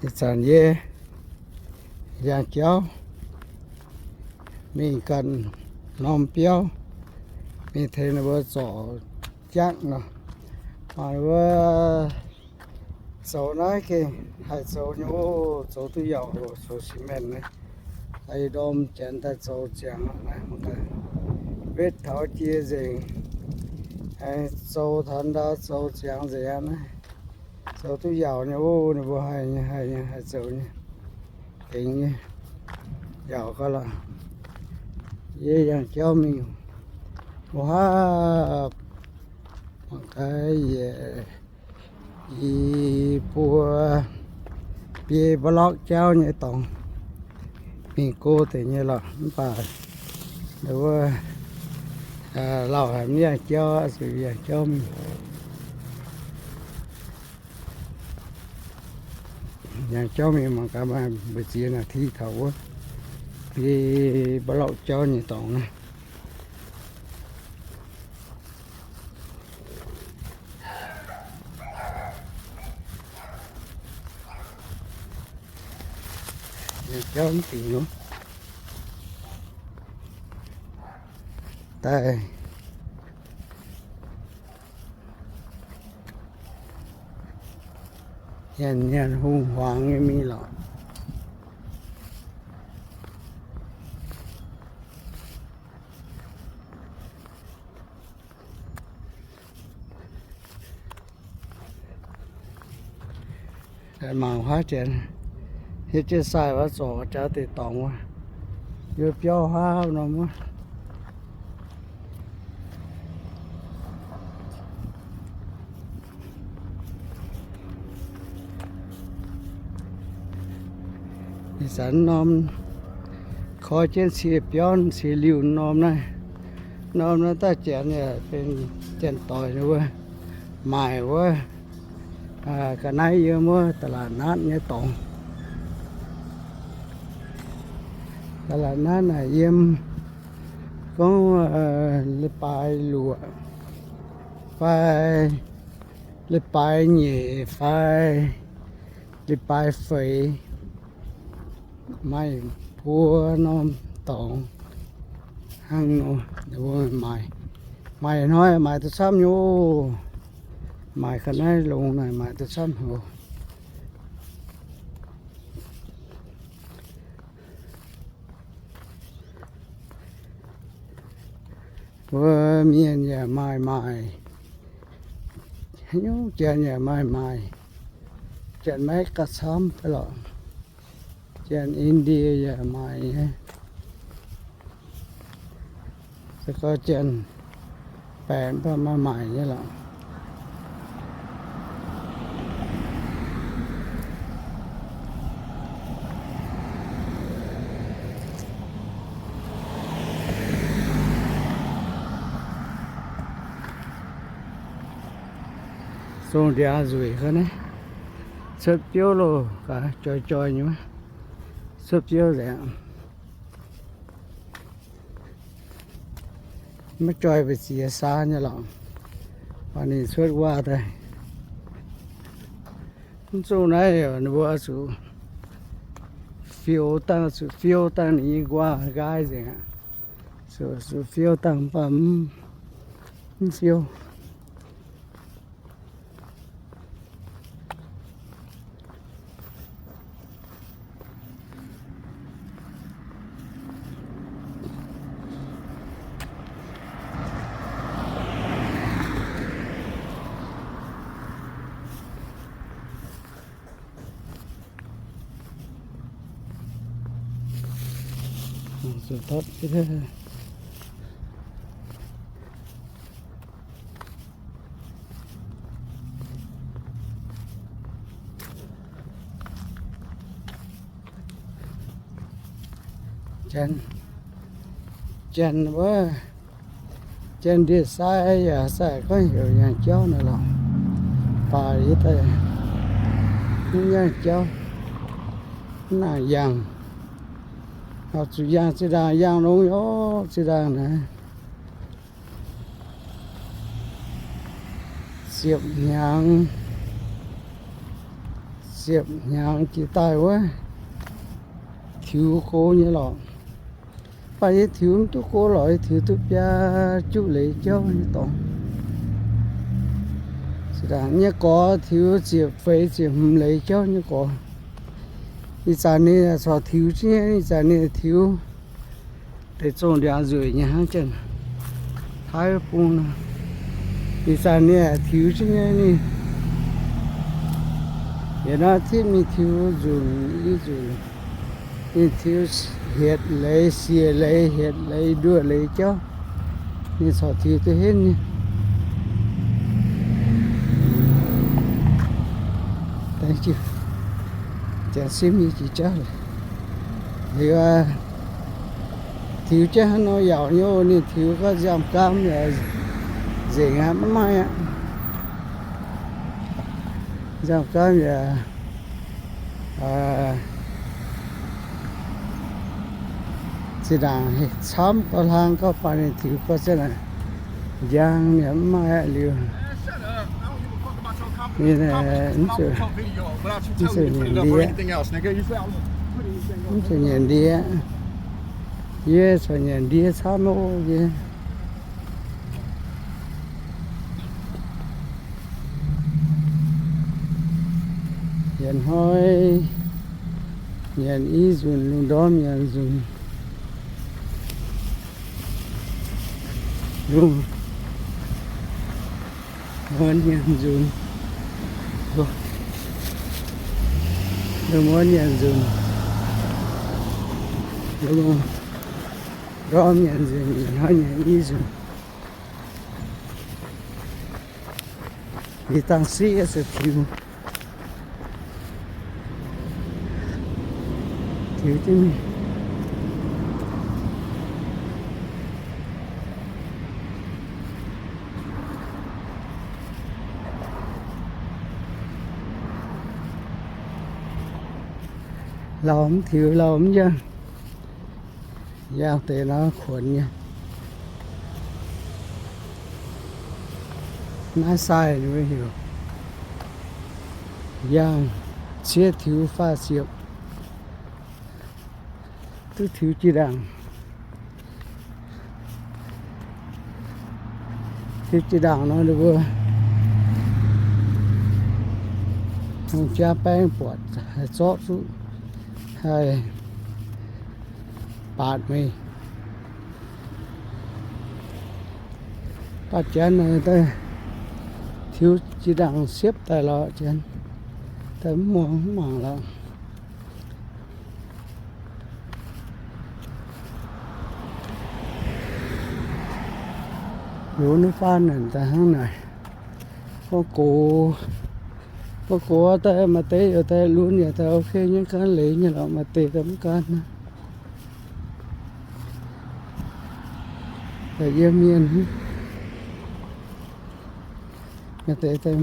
Ih zanc yie yangh jauv mingh ganh norm biauv, mingh tengx ninh mbuo zorc jangv nor. Mangc wuov zoux naaiv gengh haih zoux nyei oc, zoux duqv yaauc, zoux cement naaiv. Daaih ndorm janx daaih zoux ziangx naaiv, wetv taux jiex nzengc, zoux taux ndau zoux ziangx nzengc aqv naaiv. Zoux duqv yaauc nyei oc, ninh mbuo haih nyei, haih nyei, haih zoux nyei, gengx nyei, yaauc gauh lorqc. Yie yangh jauv mingh, wuov haav, mangc gaax yie, yie buo biei mbu'lorqv jauv nyei dorngx, mingh go deix nyei lorqc, mv baac wuov lauh haic mv yangh jauv, zuqc yangh jauv mingh. Yangh jauv mingh mangc gaax maaih mbu'ziex naaic ti taux wuov biei mbu'lorqv jauv nyei dorngx naaiv. Yangh jauv mv dingc nor, daaih nyanc nyanc hungh huangx nyei mingh lorqc. Mangc haav janx, hietv jienv sai wuov zorc jaax deix dorngx wuov, yiem biauv haav norm wuov. Ih zanc norm koi jienv cie biauv cie liuh norm naaiv, norm naaiv daaih janx yaac benx janx-doic ninh mbuo maaic wuov ga'naaiv yiem wuov da'laatc naatv nyei dorngx. Da'laatc naatv naaic yiem gorngv leiz-baaix luoqc fai leiz-baaix nyeic fai leiz-baaix feix, maaih buo norm dorngx hnangv nor, maaic, maaic hnoi maaic duqv camv nyei oc. Maaic ga'naaiv longx naaic maaic duqv camv oc. Mbuo mienh yaac maaih maaic, haaix nyungc janx yaac maaih maaic. Janx maiv gauh camv fai lorqc. Janx Indie yaac maaic nyei. Se gorngv janx baeqc mv baac maaih maaic nyei lorqc. Zong ndiangx nzueic ga'naaiv, cuotv biouv loh, gaax joih joih nyei, cuotv biouv nzengc. Maiv joih mbu'ziex saa nyei lorqc. Baac ninh cuotv waac daaih, mv zungh naaiv ninh mbuo zuqc fiou dangh, zuqc fiou dangh ninh nyei waac nqaai nzengc aqv. Zuqc, zuqc fiou dangh mv baac mv, mv fiou. Janx, janx wuov, janx ndie-sai yaac sai gorngv heuc yangh jauv naaic lorqc. Baac yie daaih mv yangh jauv, mv nangc yangh. Zuqc yangh zinh ndaangc yangh longx nyei orqc, zinh ndaangc naaiv ziepc hnyangx, Ziepc hnyangx jiex daaih wuov, tiux go nyei lorqc. Mv baac yie tiux mv duqv go lorqc, yie tiux duqv biaa juqv leiz jauv nyei dorngx. Zinh ndaangc nyei gorx tiux ziepc feix ziepc hmz leiz jauv nyei gorx. Ih zanc ninh corc tiux jienv nyei, ih zanc ninh tiux deix zongh ndiangx nzueic nyei hnangv janx-Taiv bung nor. Ih zanc ninh tiux jienv nyei, ninh yietc norm tipv mingh tiux nzunc i nzunc. Ninh tiux hietc leiz siec leiz hietc leiz nduoh leiz jauv. Ninh corc tiux duqv henv nyei. Janx simv nyei jiex jauv liuz, tiux jienv hnangv nor yaauc nyei oc. Ninh tiux gorngv nziaamv-gaamv yaac nzengc aqv, mv maaih aqv. Nziaamv-gaamv yaac zinh ndaangc camv gauh hlang gauh baac ninh tiux gorngv zinh ndaangc njang yaac mv maaih aqv liuz. Ninh mv zuqc nyanc ndie, mv zuqc nyanc ndie. Yie corc nyanc ndie camv oc yie. Yietc hnoi nyanc i nzunc, lungh ndorm nyanc nzunc, lungh muonz nyanc nzunc, lungh muonz nyanc nzunc, lungh ndorm nyanc nzunc, yietc hnoi nyanc i nzunc. Liuz dangh siqv se tiux, tiux jienv mingh. Lauh mv tiux, lauh mv njang. Yangh deix nor kuonx nyei. Naaiv sai ninh mbuo heuc yangh ciev tiux faah siepv, duqv tiux jiex ndaangc. Tiux jiex ndaangc nor ninh mbuo hungh jaa baeng buatc haih zorqv zuqv, haih baatc meih. Baatc janx naaic daaih tiux jiex ndaangc siepv daaih lorqc, janx daaih mv muangx mv mangc lorqc. Liuz naaiv faanv naaic daaih hnangv naaic, gorngv gox, gorngv gox daaih maaih deix yaac daaih lunx yaac daaih ok nyei, gaanv leiz nyei lorqc, maaih deix daaih mv gaanv. Daaih yiem mienh, maaih deix daaih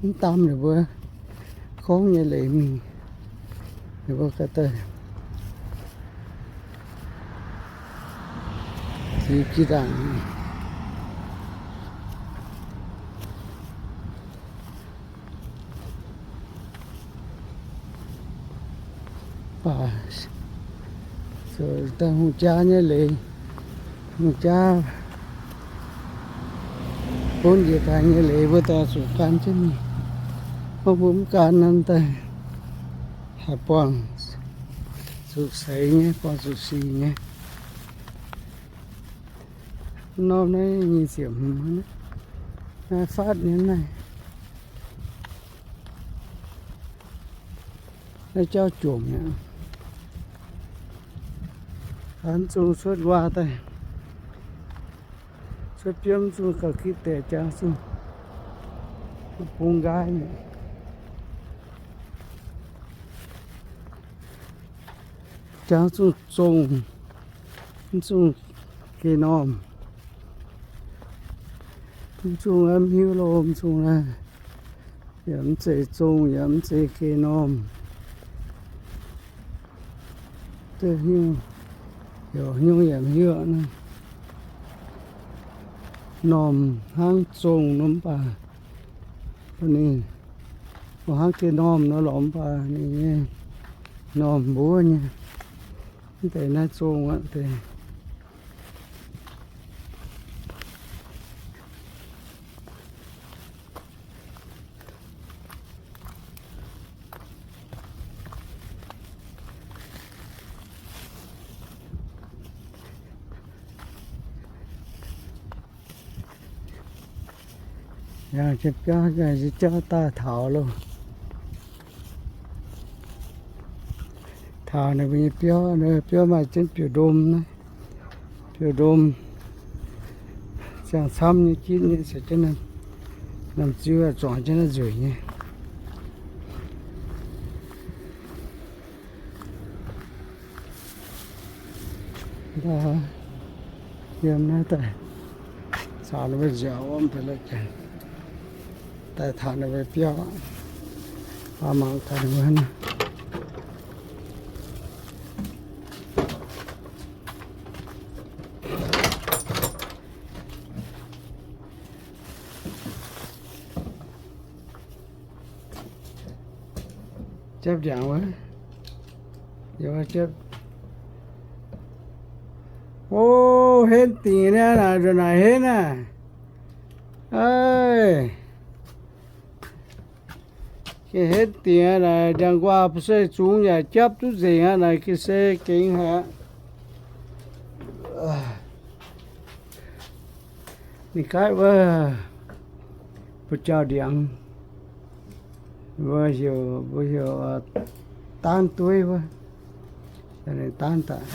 mv daan ninh mbuo gorngv nyei leiz mingh, ninh mbuo ga'daaih tiux jiex ndaangc. Baac daaih hungh jaa nyei leiz, hungh jaa bun njiec daaih nyei leiz mbuo daaih zuqc gan jienv mingh. Mv bun mv gan nor daaih haih buangh zuqc seix nyei, buangh zuqc sic nyei. Norm naaiv nyic ziepc hmz, naaiv faatv nyei naaiv. Naaiv jauv jomc mi'aqv. Mv zungh cuotv nquaah daaih, cuotv biomv zungh gauh gitv deix jangx zungh bungx nqaai mi'aqv. Jangx zungh zongh, mv zungh geh normh. Mv zungh mv hiuv loh, mv zungh naaiv yaac mv zeiz zongh yaac mv zeiz geh normh. Duqv hnyouv, heuc hnyouv yaac mv hiuv naaiv. Normh hnangv zongh nor mv baac Ninh mbuo hnangv geh normh nor lorqc, mv baac ninh nyei normh mbuov nyei. Mv deix naaiv zong aqv deix. Yangh jienv biauv, yangh jienv biauv daaih taux loh. Taux ninh mbuo nyei biauv, biauv maaih jienv biouv-ndom naaiv. Biouv-ndom ziangh camv nyei, jitv nyei, se jienv norm ziuv zuangx jienv naaiv nzueic nyei. Yiem naaiv daaih caux ninh mbuo nziaauc wuov, daaih taux ninh mbuo biauv, mangc taux ninh mbuo hnangv. Japv ndiangx wuov, o, henv dingc naaiv, naaic nzunc naaic henv aqv. Gengh henv dingc aqv naaic, ndiangx-nquaah buo se zungx yaac japv duqv nzengc aqv naaic, gengh se gengx haic aqv. Ninh gaatv wuov, buoz-jauh ndiangx, mbuo heuc, mbuo heuc, daanv dueiv wuov. Daanv daaih,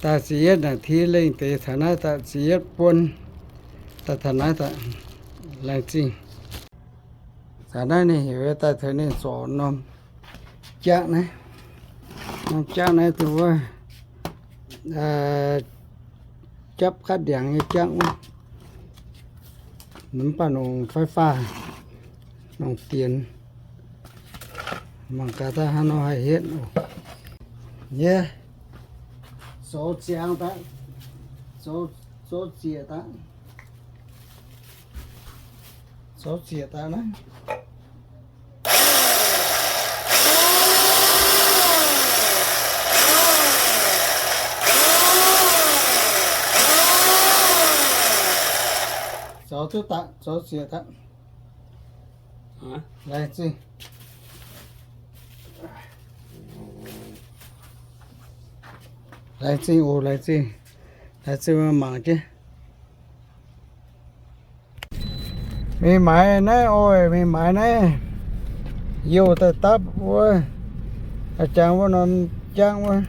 daaih ziepc yietv naaic, tih lengh deix taux naaiv daaih ziepc yietv buon, daaih taux naaiv daaih laengz zingh. Daaih naaiv ninh heuc daaih taux ninh zorc norm jangv naaiv, norm jangv naaiv dongh wuov japv gaatv ndiangx nyei jangv wuov. Mv baac nongc fai faa, nongc dienx, mangc gaax daaih hnangv nor haih hietv oc. Yie zoux ziangx daaih, zoux, zoux ziec daaih, zoux ziec daaih naaiv. Zoux duqv daaih, zoux ziec daaih. Laengz zingh. Laengz zingh oc, laengz zingh. Laengz zingh mangc jienv. Mingh maaiz naaiv oc, mingh maaiz naaiv. Youh daaih dapv wuov, jangx wuov norm jangv wuov.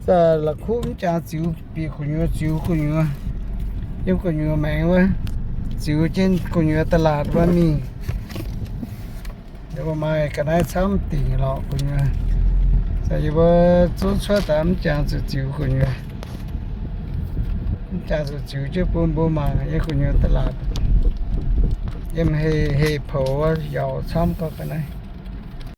Za'gengh la'kuqv mv jangx ziux bieqc gu'nyuoz, ziux gu'nyuoz, yiem gu'nyuoz maengx wuov, ziux jienv gu'nyuoz da'laatc wuov mingh. Yie mbuo maaih ga'naaiv camv dingc lorqc gu'nyuoz. Yie mbuo zungv cuotv daaih mv jangx zuqc ziux gu'nyuoz. Mv jangx zuqc ziux jienv bun mbuo mangc yiem gu'nyuoz da'laatc. Yiem heh, heh poux wuov yaac camv gau ga'naaiv.